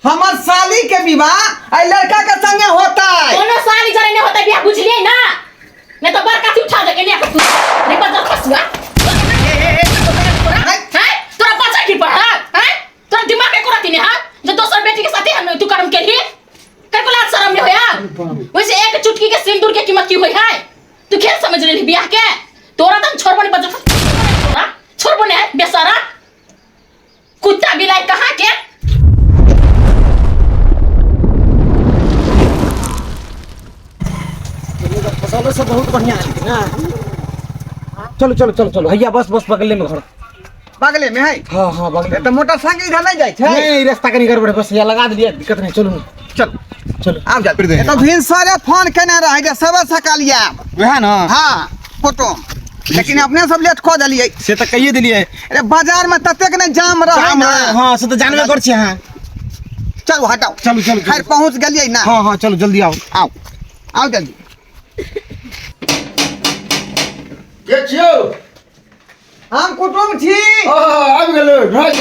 हमर साली के विवाह एहि लड़का के संगे होता है। कोनो साली जरे नहीं होता बियाह, बुझलिए ना? नहीं तो बड़का थी उठा दे के ले तू नहीं बजर खसुआ। हैं, तोरा बच्चा की पढ़ा हैं? तोरा दिमाग के कोरा नहीं हां जो दोसर बेटी के साथे हम तू कर्म केली? कर को लाज शर्म नहीं होया? वैसे एक चुटकी के सिंदूर के कीमत की होई है? तू खेल समझ लेली बियाह के? तोरा तम छोड़बो नहीं बजर, तोरा छोड़बो नहीं बेसारा कुत्ता बिलाई कहाँ के। फसलो सब बहुत बढ़िया है ना। चलो चलो चलो चलो भैया, बस बस बगले में घर। बगले में है? हाँ हाँ बगले। तो मोटरसाइकिल इधर नहीं जाए छै? नहीं, रास्ता कनी गड़बड़ है, बस यहाँ लगा दिया, दिक्कत नहीं। चलो ना, चल चलो आब जा। तो भिन सरे फोन केने रहे जे सब सकाल आयब। वएह ना? हाँ फोटो, लेकिन अपने सब लेट कऽ देलियै। से तऽ कहिए देलियै। अरे बाजार में ततेक ने जाम रहे जाम ना। रहे, हाँ से तऽ जानबे करै छियै अहाँ। चलू हटाओ। चलू, चलू, खैर पहुँच गेलियै ना। हाँ हाँ चलू जल्दी आओ। आओ आओ जल्दी। के छियौ? हम कुटुम छी। आबि गेलो भाई।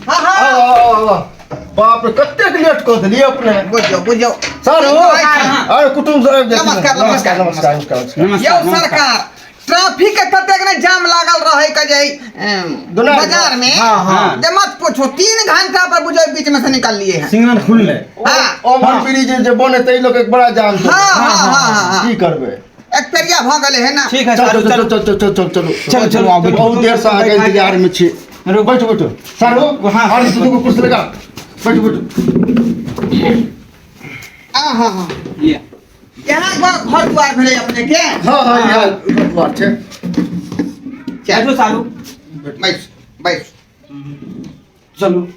हाँ हाँ। बाप रे, कतेक लेट कऽ देलियै अपने। बुझियौ बुझियौ सर हो, अरे कुटुम सब आबि गेलखिन। नमस्कार, नमस्कार, नमस्कार नमस्कार। यौ सरकार, ट्रैफिक के कतेक ने जाम लागल रहे के जे दुलार। बाजार में। हाँ, हाँ। जे मत पूछो, 3 घंटा पर बुझो बीच में से निकल लिए हैं। सिग्नल खुलले। हाँ। ओवर ब्रिज जे बने तै लोक एक बड़ा जाम छै। हाँ, हाँ, हाँ, हाँ, हाँ। की करबै? एक पेरिया भऽ गेलै है ना। ठीक है। चल चलो चल चलो चल चल चल चल चलो चलो आओ बैठो। बहुत देर से अहाँके इंतजार में छी। बैठो बैठो सर हो। हाँ। अरे दूगो कुर्सी लगा, बैठो बैठो। हाँ हाँ हाँ। यहाँ घर घर द्वार भेलै अपने के? हाँ हाँ, यहाँ घर द्वार छै। बैठो सारू, बैस बैस। चलू,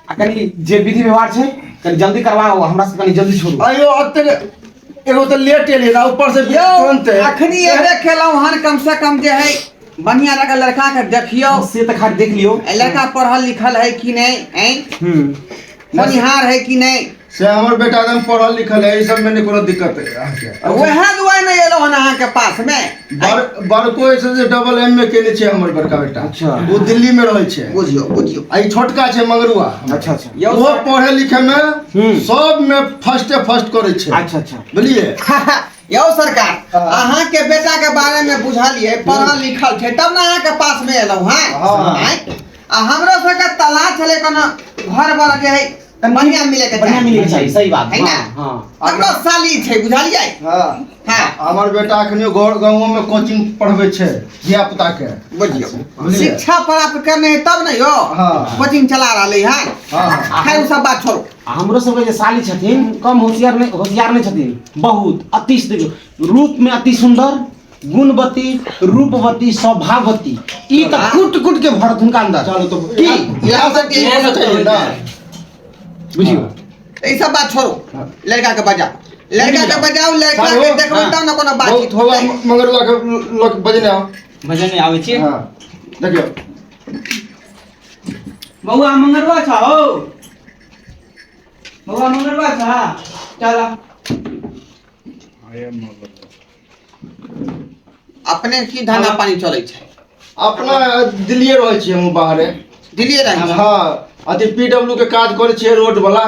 आ कनी जे विधि व्यवहार छै कनी जल्दी करवाओ, हमरा से कनी जल्दी छोड़ू। अयो अतेक एगो तऽ लेट एलियै ना, ऊपर से यौ तुरंत अखनी एबे केलहुँ हन, कम से कम जे है बढ़िया लगा लड़का के देखियौ। से तऽ खाली देख लियौ। ए लड़का पढ़ल लिखल है कि नहीं, ऐं होनिहार है कि नहीं। से हमर बेटा एकदम पढ़ल लिखल है, ई सब में नहीं कोनो दिक्कत है अहाँके। वएह दुआरे नहि एलहुँ हन अहाँके पास में। बड़को जे छै से डबल एम में केने छै हमर बड़का बेटा। अच्छा। ओ दिल्ली में रहै छै। बुझियौ बुझियौ। आ ई छोटका छै मंगरुआ। अच्छा अच्छा। यौ ओहो पढ़े लिखे में सब में फर्स्टे फर्स्ट करै छै। अच्छा अच्छा। बुझलियै? यौ सरकार, अहाँके बेटा के बारे में बुझलियै, पढ़ल लिखल छै तब ने अहाँके पास में एलहुँ हँ। हाँ। आँय? आ हमरो सबके तलाश छलै कोनो घर बर जे है बढ़िया मिले के बढ़िया चाही। मिले के चाही, सही बात है ना? हाँ। हमरो साली छै बुझलियै। हाँ। हाँ। हमर बेटा अखनियो घर गाँवो में कोचिंग पढ़बै छै धिया पुता के। बुझियौ। बुझलियै? शिक्षा प्राप्त करने है तब ने यौ। हाँ। कोचिंग चला रहलै है। हाँ। खैर ओ सब बात छोड़ू। आ हमरो सबके जे साली छथिन कम होशियार नहीं, होशियार नहीं छथिन, बहुत अति देखियौ, रूप में अति सुंदर, गुणवती, रूपवती, स्वभाववती, ई तऽ कूट कूट के भरत हुनका अंदर। चलू तो की इएह सब चीज होना चाहिए ना। बुझियौ। ई सब बात छोड़ू, लड़का के बजाओ, लड़का के बजाओ, लड़का के देखबै तब ने कोनो बातचीत होगा। होतै। मंगरुआ के लोग बजने आओ। बजने आबै छी। हाँ देखियौ। बौआ मंगरुआ छ हौ, बौआ मंगरुआ छ, चल। अपने की धंधा पानी चलै छै? अपना दिल्लीए रहै छियै, हम बाहरे। दिल्लीए रहै छी? हाँ, अथी पीडब्ल्यू के काज करै छियै रोड वाला।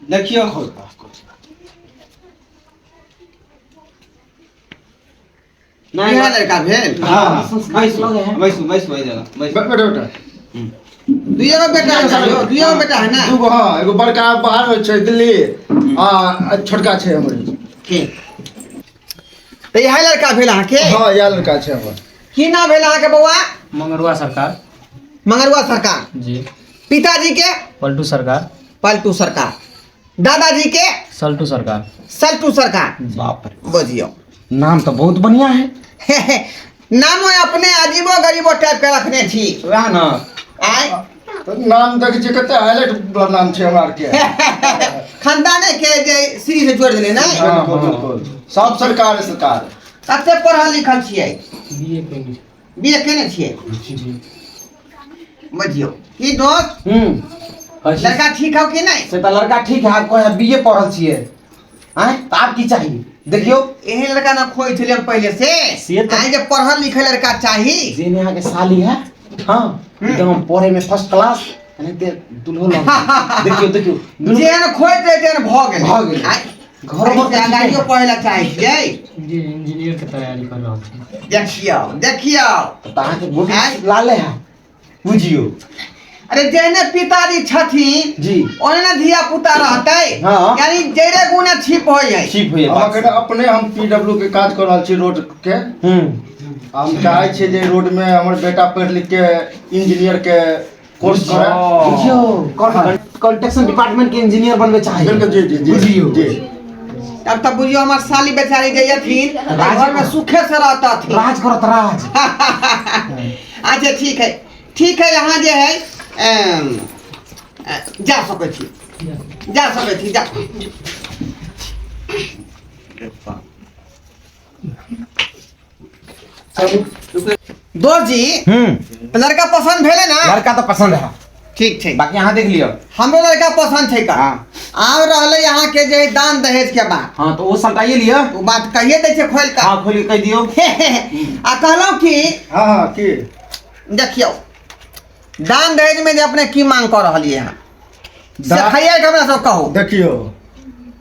देखियौ। नहीं इएह लड़का भेल? हाँ। बैसू बैसू बैसू एहि जगह बैसू। बैठो बेटा। दुइयो गो बेटा है यौ, दुइयो गो बेटा है ना? दूगो, हाँ, एगो बड़का बाहर होइ छै दिल्ली आ छोटका छै हमर। ठीक, तऽ इएह लड़का भेल अहाँके? हाँ, इएह लड़का छै हमर। की नाम भेल अहाँके बौआ? मंगरुआ सरकार। मंगरुआ सरकार। जी। पिताजी के? पलटू सरकार। पलटू सरकार। दादाजी के? सल्टू सरकार। सल्टू सरकार। बाप रे, बुझियौ नाम तो बहुत बढ़िया है। नामो अपने अजीबो गरीबो टाइप के रखने छी। वएह ना। आय तऽ नाम देखै छियै कते हाईलाइट वाला नाम छै हमरा आरके। खानदाने के जे श्री से जोड़ देने नहीं। बिल्कुल बिल्कुल, सब सरकार है सरकार। कते पढ़ल लिखल छियै? बीए केने। बीए केने छियै? जी। बुझियौ की दोस्त, लड़का ठीक हो कि नहीं? से तऽ लड़का ठीक है, आप कहे बीए पढ़ल छियै आँय, तऽ आब की चाही देखियौ। एहन लड़का ना खोज छलियै हम पहिले से। से तऽ- आइ जे पढ़ल लिखल लड़का चाही। जे अहाँके साली है, हाँ, एकदम पढ़े में फर्स्ट क्लास, एनाहिते दुल्हो लग देखियौ देखियौ दुनू जेहन खोजि रहे तेहन भऽ गेलै। भऽ गेलै। आँय, घरो पर एहिसँ गाड़ियो पढ़ै लए चाहै छियै? जी, इंजीनियर के तैयारी कर रहल छी। देखियौ देखियौ। तऽ अहाँके गोटी आँय? लाले है बुझियौ। अरे जेहने पिताजी छथिन जी ओहने धिया पुता रहतै। हाँ। यानी जड़े गुने छिप होइ है। ठीक होइए हम बात। अखन अपने हम पीडब्ल्यू के काज कर रहल छी रोड के। हम चाहै छियै जे रोड में हमर बेटा पढ़ि लिख के इंजीनियर के कोर्स करे। बुझियौ, कंस्ट्रक्शन डिपार्टमेंट के इंजीनियर बनबे चाहे। बिल्कुल, जी जी जी। बुझियौ। जी। तब तब बुझियौ हमर साली बेचारी जे यथिन राज- घर में सुखे से रहतथिन। राज करत राज। अच्छा ठीक है ठीक है। यहाँ जे है जा सकै छी, जा सकै छी, जा। दोस्त जी, लड़का पसंद भेलै ना? लड़का तो पसंद है। ठीक छै। बाकी अहाँ देख लियौ। हमरो लड़का पसंद छै का। हाँ। आब रहलै अहाँ के जे दान दहेज के बात। हाँ, तो वो सलटाइए लिअ। ओ बात कहिए दै छै खोलि कऽ। हाँ, खोलि कऽ कहि दियौ। आ कहलहुँ कि हाँ हाँ की देखियौ दान दहेज में जे अपने की मांग कऽ रहलियै हँ से खाइए के हमरा सब कहू। देखियौ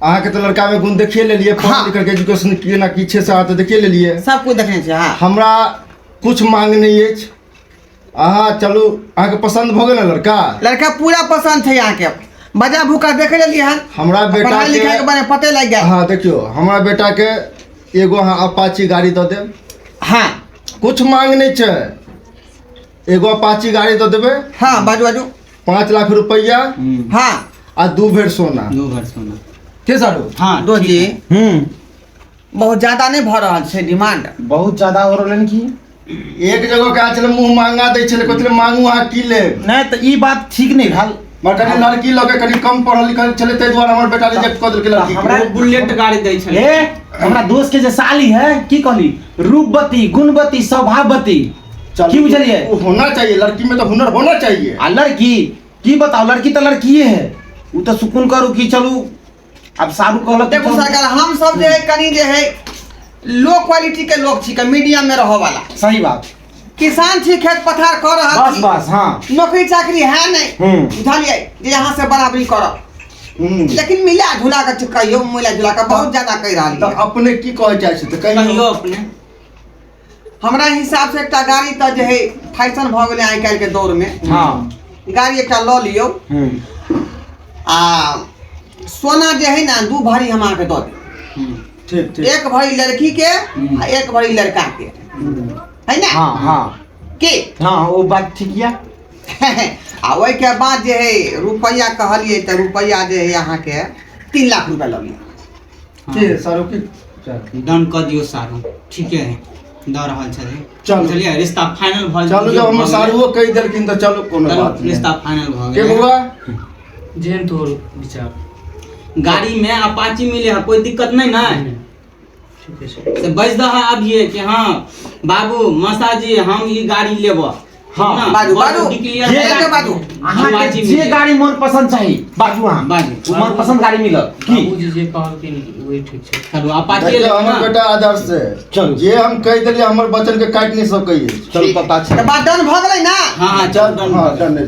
अहाँके तऽ लड़का में गुण देखिए लेलियै, पढ़ हाँ। लिख करके एजुकेशन केना की छै से अहाँ तऽ देखिए लेलियै। सब कुछ देखने छियै। हाँ। हमरा कुछ मांग नहीं अछि। अहाँ चलू, अहाँके पसंद भऽ गेल ने लड़का? लड़का पूरा पसंद छै अहाँके। बजा भूखा देख लेलियै हन। हमरा बेटा पढ़ाई लिखाई के बारे में पते लागि गेल। हाँ देखियौ हमरा बेटा के एगो अहाँ अपाची गाड़ी दऽ देब। हाँ। कुछ मांग नहीं छै, एगो अपाची गाड़ी दऽ देबै। हाँ बाजू बाजू। 5 लाख रुपया। हाँ। आ 2 भरि सोना। 2 भरि सोना। के सारू? हाँ, दो जी। हम्म। बहुत ज्यादा नहीं भऽ रहल छै डिमांड। बहुत ज्यादा हो रहल की? एक जगह के छलै मुँह मांगा दै छलै, कहै छलै मांगू अहाँ की लेब। नहीं तो ई बात ठीक नहीं भेल। मगर कनि लड़की लऽ के कनि कम पढ़ल लिखल छलै ताहि दुआरे हमर बेटा रिजेक्ट कऽ देलकै लड़की के। हमरा बुलेट गाड़ी दै छलै। ए हमरा दोस्त के जे साली है की कहली, रूपवती गुणवती स्वभाववती। चलू, की बुझलियै? ओ होना चाहिए, लड़की में तो हुनर होना चाहिए। आ लड़की की बताओ, लड़की तो लड़कीए है, उ तो सुकून करू की चलू। अब सारू कहलक देखो सरकार, हम सब जे है कनि जे है लो क्वालिटी के लोग छी, मीडियम में रहो वाला। सही बात। किसान छी, खेत पथार कर रहल बस छी। बस हाँ। नौकरी चाकरी है नहीं, बुझलियै जे यहाँ से बराबरी करब, लेकिन मिला झुला के कहियो, मिला झुला के बहुत ज्यादा कहि रहल तऽ अपने की कहै चाहै छी तऽ कहियो अपने। हमरा हिसाब से एकटा गाड़ी तऽ जे है फैशन भऽ गेलै आइ काल्हि के दौर में। हाँ। गाड़ी एकटा लऽ लियौ। आ सोना जे है ना 2 भरी हम अहाँके दऽ देब। ठीक ठीक। 1 भरी लड़की के आ 1 भरी लड़का के, है ना? हाँ हाँ। की? हाँ वो बात ठीक या। आ ओहिके बाद जे है रुपैआ कहलियै तऽ रुपैआ जे है अहाँके 3 लाख रुपैआ लऽ लिअ। की सारू की? डन कऽ दियौ सारू, ठीके है दऽ रहल छथिन। चलू। बुझलियै रिश्ता फाइनल भऽ चलू, जब हमर सारूओ कहि देलखिन तऽ चलू कोनो बात नहि। रिश्ता फाइनल भऽ के गेलै। बौआ? जेहन तोहर विचार। गाड़ी में अपाची मिले है, कोई दिक्कत नहीं ना? ठीक है। से बज दह अभिये कि हाँ बाबू मौसा जी हम ई गाड़ी लेब। हाँ, बाजू, बाजू। जे बाजू। अहाँके जे गाड़ी मन पसंद चाही बाजू अहाँ। बाजू। ओ मन पसंद गाड़ी मिलत की? बाबूजी जे कहलखिन वही ठीक छै। चलू अपाची देखियौ, लेब हमर ना। बेटा आदर्श है। चलू। जे हम कहि देलियै हमर वचन के काटि नहि सकैए। चलू पता छै। तऽ बात डन भऽ गेलै ना? हाँ, चल डन। हाँ, डन है।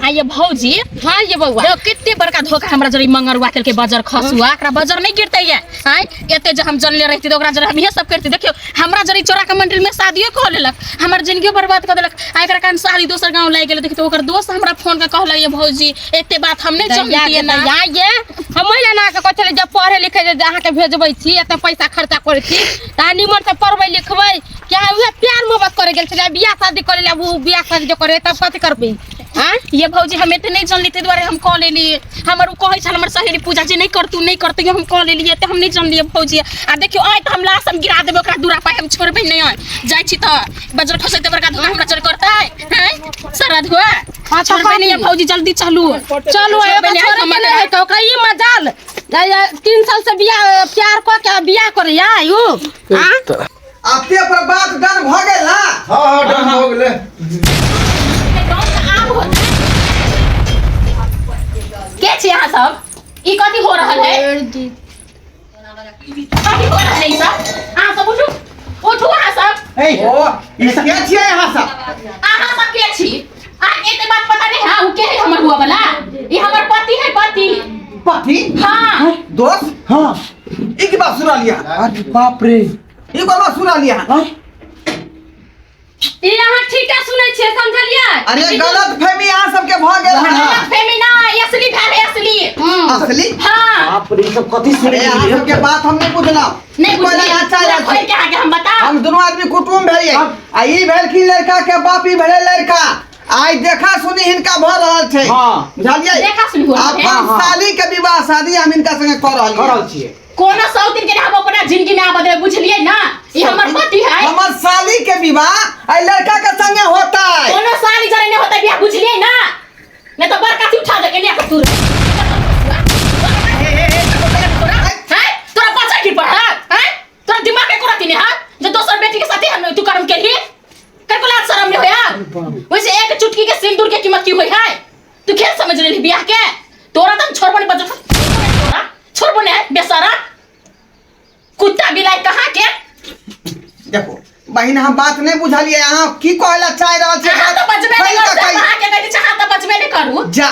आ ये भौजी, हाँ ये बौआ। देखो कितने बड़का धोखा हमरा जरी मंगरुआ के बजर खसुआ, एकरा बजर नहीं गिरते ये। आय एते जे हम जनले रहती तऽ ओकरा जरी हम इहे सब करती। देखियो हमरा जरी चोरा के मंदिर में शादियो कऽ लेलक, हमर जिंदगी बर्बाद कऽ देलक। आ एकरा कारण शादी दोसर गांव लागि गेलै। देखियो ओकर दोस्त हमरा फोन के कहलक ये भौजी एते बात हम नहीं जानतियै ना। या ये हम महिला ना के कहै छलै जब पढ़े लिखे जे अहाँके भेजबै छी, एते पैसा खर्चा करै छी तऽ अहाँ निमन से पढ़बै लिखबै कि अहाँ उएह प्यार मोहब्बत करे गेल छलै, बियाह शादी करे ला, उ बियाह शादी जे करे तब कथी करबै? हाँ ये भौजी हम एते नहीं जानली ताहि दुआरे हम कऽ लेलियै। हमर उ कहै छल हमर सहेली पूजा जे नहीं करतू नहीं करतू, हम कऽ लेलियै तऽ हम नहीं जानलियै भौजी। आ देखियौ आइ तऽ हम लाश हम गिरा देबै ओकरा दूरा पाइ, हम छोड़बै नहीं। आइ जाइ छी तऽ बजर खसेतै बड़का धोखा हमरा चोर करतै। हैं सारा धुआ हाँ, तऽ छोड़बै नहीं कथी? भौजी, जल्दी चलू। चलू, छोड़बै नहीं, छोड़ै हमर के नहीं है तऽ ओकरा ई मजाल 3 साल से बियाह प्यार कऽ के बियाह करैया आयु। हाँ? अपने पर बात डन भऽ गेल ना? हाँ हाँ डन भऽ गेलै। के छी अहाँ सब? ई कथी हो रहल है? कथी हो रहल है ई सब? अहाँ सब उठू उठू अहाँ सब। ए, ओ, ई के छियै अहाँ सब? अहाँ सब के छी? आ एते बात पता नहीं है उ के है हमर हुआ वाला ई हमर पति है पति पति हां दोस्त हाँ ई की बात सुना लिया अरे बाप रे ई कोन बात सुना लिया हाँ? ई अहाँ ठीके सुनै छियै समझलियै अरे गलत फहमी अहाँ सबके भऽ गेल हन गलत फहमी ना ई असली भेल है असली असली हां बाप रे ई सब कथी सुनै अरे अहाँ सबके बात हम नहीं बुझलहुँ नहीं पहिले बुझलियै अहाँ चाहि पूरा रहल खोलि छी। के अहाँके हम बता हम दुनू आदमी कुटुम्ब भेलियै आ ई भेलखिन लड़का के बाप ई भेलै लड़का आइ देखा सुनी हिनका भऽ रहल छै हाँ। बुझलियै देखा सुनी हो रहल छै। अपन साली के विवाह शादी हम हिनका संगे कऽ रहल कर रहल छियै कोनो सौतिन के हम अपना जिंदगी में आबऽ देबै बुझलियै ना ई हमर पति है हमर साली के विवाह आई लड़का के संगे होता है कोनो साली जरे नहीं होता बियाह बुझलियै ना नहीं तो बड़का चीज उठा दे के लिया के तू हैं तोरा बच्चा की पर है हैं तोरा दिमाग के कोराती नहीं है जो दोसर बेटी के साथे हम तू कर्म केलही कनको लाज शरम नहीं होया वैसे एक चुटकी के सिंदूर के कीमत की होई है तू खेल समझ लेली बियाह के तोरा तो हम छोड़बो नहीं बजट तोरा छोड़बो नहीं बेसारा कुत्ता बिलाई कहाँ के देखो बहिन हम बात नहीं बुझलिए अहाँ की कहला चाहि रहल छी अहाँ तो बचबे नहीं खोलि करू कऽ कहियौ। अहाँ के कहै छी अहाँ तो बचबे नहीं करू जा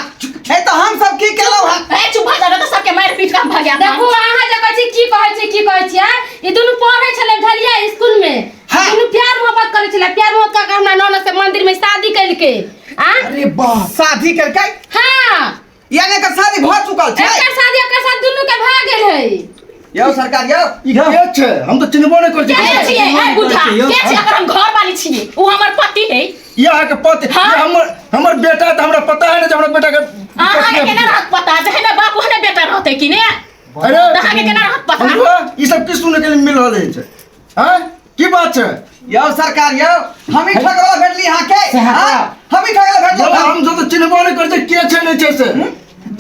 हे तो हम सब की केलहुँ हन ए चुप भऽ जाओ तो सबके मारि पीट के हम भगा देखू अहाँ जे कहै छी की कहै छी की कहै छी आँय? ई दुनू पढ़ै छलै बुझलियै स्कूल में हाँ। दुनू प्यार मोहब्बत करै छलै प्यार मोहब्बत कऽ के हमरा ननद से मंदिर में शादी केलकै आँय? अरे बाप शादी केलकै हाँ यानी एकर शादी भऽ चुकल छै एकर शादी एकर शादी दुनू के भए गेल है यौ सरकार यौ ई के छै हम तऽ चिन्हबो नहि करै के छियै छियै ए बुढ़ा के छियै अगर हम घर वाली छियै उ हमर पति है ई अहाँके पति हाँ। ई हमर हमर बेटा तऽ हमरा पता है ने जे हमरा बेटा के अहाँके केना रहत पता जहने बाप ओहने बेटा रहतै कि ने अरे तऽ अहाँके केना रहत पता बंधुआ, ई सब की सुनै के लिए मिल रहल अछि हैं की बात छै यौ सरकार यौ हम ही ठगला भेटली अहाँ के हाँ? हम ही ठगला भेटली हम सब तऽ चिन्हबो नहि करै छियै के छै नहि छै से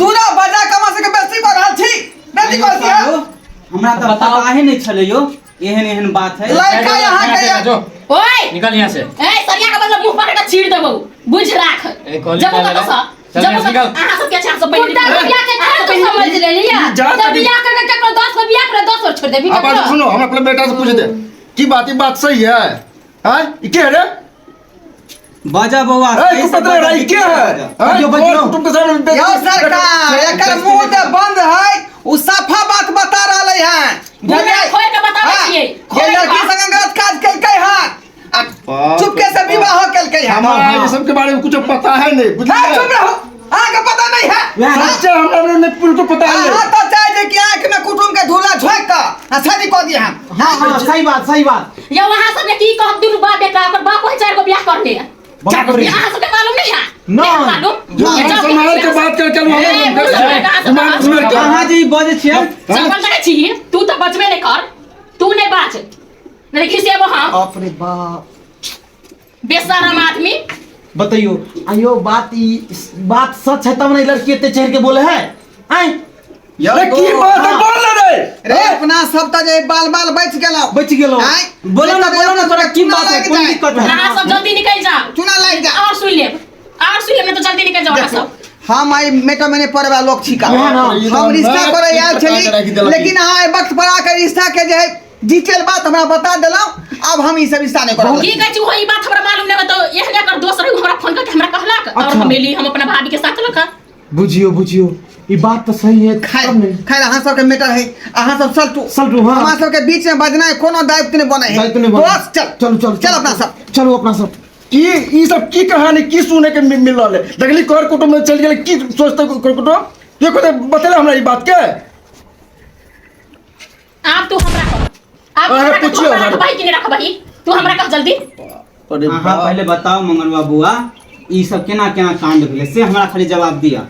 दूरा बजा कमा से बेसी कऽ रहल छी बेसी कऽ रहल छी हमरा तऽ पता ही नहि छलै यौ एहन एहन बात है लड़का यहाँ के जो ओए निकल यहाँ से ए सरिया के बदला मुंह पर के चीर देबौ बुझ राख ए, कहली जबो चल कतौ रे। सँ चल जबो यहाँ से निकल। अहाँ सब के छै अहाँ सब पहिले मुर्दा बियाह के खेल तो समझ लेलियै ई जा जब तनी- बियाह करके केकरो 10 गो बियाह करे 10 गो छोड़ देबी अब केकरो सुनो हम अपने बेटा से पूछ दे की बात ई बात सही है हैं ई के है रे बजा बौआ ए सही से कुपत्र बजा, राई के है हैं बजियो, बजियो। और कुटुंब के सामने बेइज्जती- यौ सरकार एकर मुंह ते बंद है उ साफा बात बता रहले हैं पूरा खोल के बताबै हाँ, छियै। ये खोल के लड़की बात। संग गलत काज केलकै हन आ बाप चुपके से विवाह केलकै हन हमरा ये सब के बारे में कुछ पता है नहीं है बुझलिए चुप रहो अहाँके पता नहीं है वएह सच्चे हमरा नहीं बिल्कुल पता है अहाँ तो चाहे जे कि आँख में कुटुम्ब के धूला झोंकि कऽ आ शादी कऽ दिए हम हाँ हाँ सही बात सही बात यौ अहाँ सब के की कहब दुनू बाप बेटा ओकर बाप वही चारि गो बियाह करने बाप रे अहाँ सबके मालूम नहीं है नहीं। मालूम हम संभाल के बात कर चलू ए, मुँह से कहाँ से हम बात? अहाँ जे ई बजै छियै चप्पल देखै छी तू तऽ बचबे नहीं कर तू नहीं बाज नहीं खिसेबो हम बाप रे बाप बेशरम आदमी बतैयो आयो बात ई बात सच है तब ना ई लड़की एते चढ़ के बोले है आय अरे की बात है बोल रे रे अपना सब तऽ जे बाल बाल बचि गेलौ बचि गेलौ। आँय? बोलो ना बोलो ना तोरा की चूना बात है लागि कोन जाए। दिक्कत है अहाँ सब जल्दी निकल जाओ चूना लागि जाए और सुन लेब और सुन लेब नहीं तो जल्दी निकल जाओ अहाँ देखो, सब हम आई मेटा मैंने पढ़े वाला लोग छी का हाँ, हाँ। हम रिश्ता करे आयल राखि छली देलक। लेकिन अहाँ एहि वक्त पर आके रिश्ता के जे है डिटेल बात हमरा बता देलहुँ अब हम ई सब रिश्ता नहीं करब की कहै छी ओहो ई बात हमरा मालूम नहीं तो एहने कर दोसर हमरा फोन करके हमरा कहलक और अच्छा। हम एली हम अपना भाभी के साथ लक बुझियो बुझियो ई बात तो सही है खैर तब नहीं खैर अहाँ सबके मैटर है अहाँ सब सलटू सलटू, हाँ। हमरा सबके बीच में बजनाइ कोनो दायित्व नहीं बनै है दायित्व नहीं बनै। बस चल चलू चलू चल अपना सब चलू अपना सब की ई सब की कहानी की सुने के मिल रहल है देखली कर कुटुंब में चल गेल की सोचते कर कुटुंब देखो तो बतले हमरा ई बात के आब तू हमरा कह आब तू अरे हमरा कह, तू पूछियो हमरा हमरा। रखबही कि नहीं रखबही तू हमरा कह जल्दी अरे अहाँ पहिले बताउ मंगलवा बुआ ई सब केना केना कांड भेलै से हमरा खाली जवाब दिअ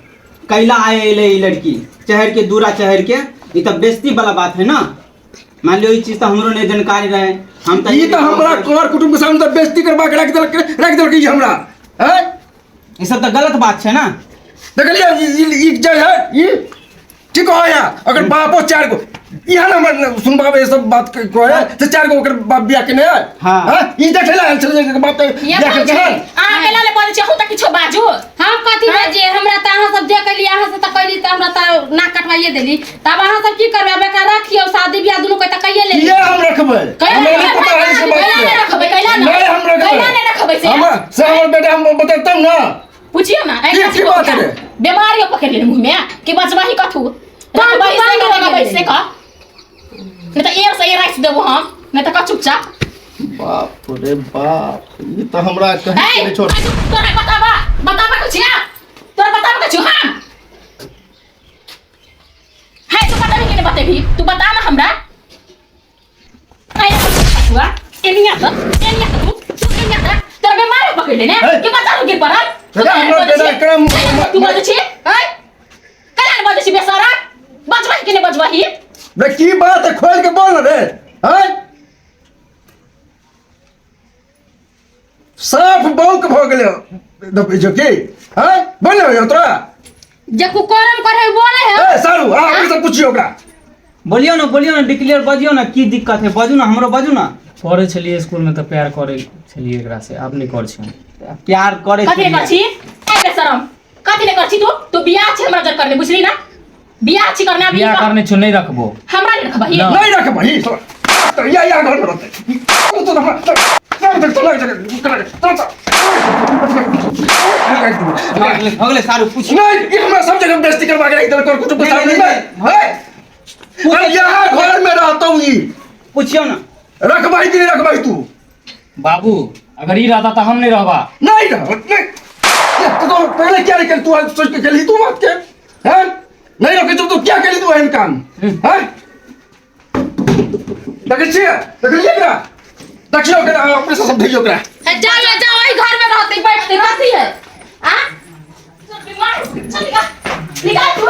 कैला आए एलै ई लड़की चहर के दूरा चहर के ई तऽ बेइज्जती वाला बात है ना मान लियो ई चीज तऽ हमरो नहीं जानकारी रहे हम तऽ ई तऽ हमरा कर कुटुंब के सामने तऽ बेइज्जती करबा के राखि देलक ई हमरा हैं ई सब तऽ गलत बात छै ना देखलियै ई ई ई जे है ई ठीक हो या अगर बापो चार गो यहाँ ना हमर सुनबाबे ये सब बात के कहे तो चार गो ओकर बाप बियाह केने है हाँ। हाँ ई देखे ला आयल छलै जे बाप के ये बियाह बात केलकै छै हन अहाँ केला ले बजै छी अहूँ तऽ किछो बाजू हम कथी बजिए हमरा तऽ अहाँ सब जे कैली अहाँ सब तऽ कैली तऽ हमरा तऽ नाक कटवाइए देली तब अहाँ सब की करबै आब एकरा रखियौ शादी बियाह दुनू के तऽ कैये लेली ये हम रखबै कैला हमरा नहीं पता है रखबै ई सब बात कैला के नहि रखबै कैला ना नहीं, हम रखबै। कैला नहीं रखबै से हमर से हमर बेटा हम बतेतम ना पूछियो ना की- की बात है रे? बीमारी पकड़ लेने मुंह में कि बचबा ही कथू रखबै से का रखबै से का नहीं तो एयर से एयर राखि देबो हम नहीं तो का चुपचाप बाप रे बाप ई तऽ हमरा कहीं ए के नहि छोड़ तोरा बताबा बताबा कुछ या तोरा बताबा कुछ हम है तू बताबी कि नहीं बतेबी तू बता ना हमरा हुआ एनिया त एनिया त तू तू एनिया त तोरा बीमारी पकड़ लेने ए! कि बच्चा रुके पड़ल तू बेटा, काहे हमरा बजै बेटा छी? एकरा तू बजै छी हैं काहे ने बजै छी बेसारा बजबही कि नहीं बजबही बे की बात है खोल के बोल ना रे हैं साफ बौक भऽ गेलै जो की हैं बोल ना तोरा जे कुकर्म करे बोले है ए सारू आ अपने से पूछियो ओकरा बोलियो ना बोलियो ना डिक्लेयर बजियो ना की दिक्कत है बजू ना हमरो बजू ना पढ़ै छलियै स्कूलमे तऽ प्यार करै छलियै एकरासँ आब नहि करै छी हम। प्यार करे कथी ने कर छी ए बेशरम कथी ने कर छी तू तू बियाह छी हमरा जर करने बुझली ना बियाह छी करने अभी बियाह करने छौ नहि रखबो हमरा नहीं रखबही ना। नहीं रख भाई तो या या घर में रहते तू तो हमरा चल चल चल चल चल हो गेलै सारू पूछ नहीं ये हमरा सब जगह बेइज्जती करवा के रख देलक और कुछ पता नहीं, नहीं नहीं, है अरे यहाँ घर में रहता हूँ ये पूछियो ना रख भाई कि नहीं रख भाई तू बाबू अगर ई रहता तऽ हम नहि रहबा नहीं रह नहीं तो पहले क्या निकल तू आज सोच के खेली तू बात के हैं नहीं रखे तो तू क्या खेली तू एहन काम हैं देखै छियै देखलियै एकरा देखियौ एकरा अपने से समझियौ एकरा जाओ ना जाओ वही घर में रहते बैठते कथी है आ चल निकाल निकाल तू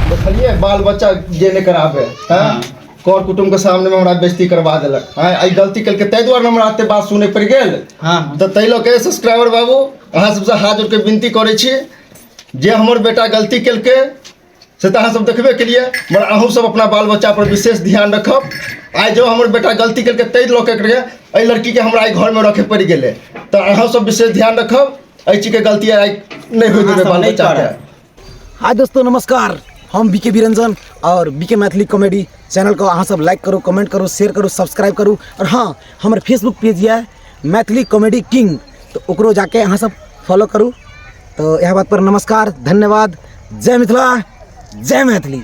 देखलिए बाल बच्चा जे नहि कराबे हैं कर कुटुम्ब के सामने में हमरा बेइज्जती करवा देलक हैं आई गलती कलके ताहि दुआरे ने हमरा एते बात सुनै पड़ि गेल हाँ तऽ ताहि लऽ के सब्सक्राइबर बाबू अहाँ सबसँ हाथ जोड़ के विनती करै छी जे हमर बेटा गलती केलकै से तऽ अहाँ सब देखबे केलिए मगर अहूँ सब अपना बाल बच्चा पर विशेष ध्यान रखब आइ जो हमर बेटा गलती केलकै ताहि लऽ के एहि लड़कीके हमरा आइ घरमे रखे पड़ि गेलै तऽ अहाँ सब विशेष ध्यान रखब एहि चीजके गलती आइ नहि होइ देबै अहाँ सब बाल नहि बच्चाके करब। हाय दोस्तों नमस्कार, हम बीके बिरंजन और बीके मैथिली कॉमेडी चैनल को अहाँ सब लाइक करू, कमेंट करू, शेयर करू, सब्सक्राइब करू। और हाँ, हमर फेसबुक पेज यऽ मैथिली कॉमेडी किंग, तो ओकरो जाके अहाँ सब फॉलो करू। तो यह बात पर नमस्कार, धन्यवाद, जय मिथिला, जय मैथिली।